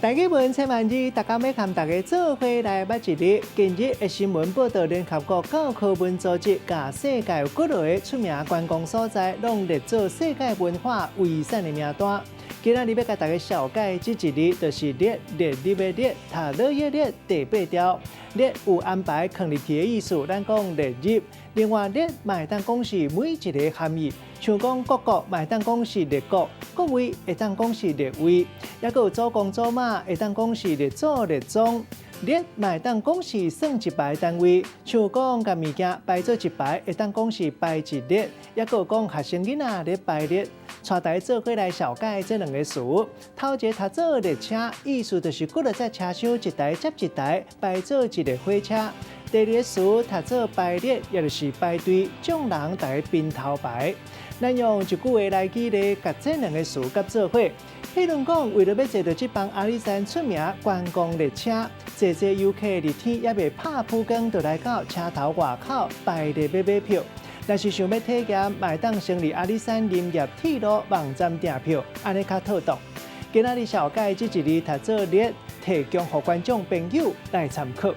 大家文千萬字，大家欲共大家做伙來捌一日。近日的新聞報道，聯合國教科文組織共世界有幾落个出名觀光所在，攏列做世界文化遺產的名單。今仔日欲共大家紹介這一字，就是列，列入的列，讀落葉列，第八調。列有安排囥入去的意思，咱講列入。另外，列嘛會當講是每一个含義，像講各國嘛會當講是列國，各位會當講是列位，抑閣有祖公祖媽會當講是列祖列宗。列嘛會當講是算一排單位，像講共物件排做一排，會當講是排一列，抑閣有講學生囡仔咧排列。帶大家做伙來紹介這兩个詞。頭一个讀做列車，意思就是幾落節車廂一台接一台排做一个火車。第二个詞讀做排列，也就是排隊，眾人佇咧排頭排。咱用一句話來舉例，共這兩个詞佮做伙。譬如講，為著欲坐著這班阿里山出名觀光列車，濟濟遊客日天猶未拍晡光，就來到車頭外口排列欲買票。若是想欲體驗，嘛會當先佇阿里山林業鐵路網站訂票，按呢較妥當。今仔日紹介這一字讀做列，提供予觀眾朋友來參考。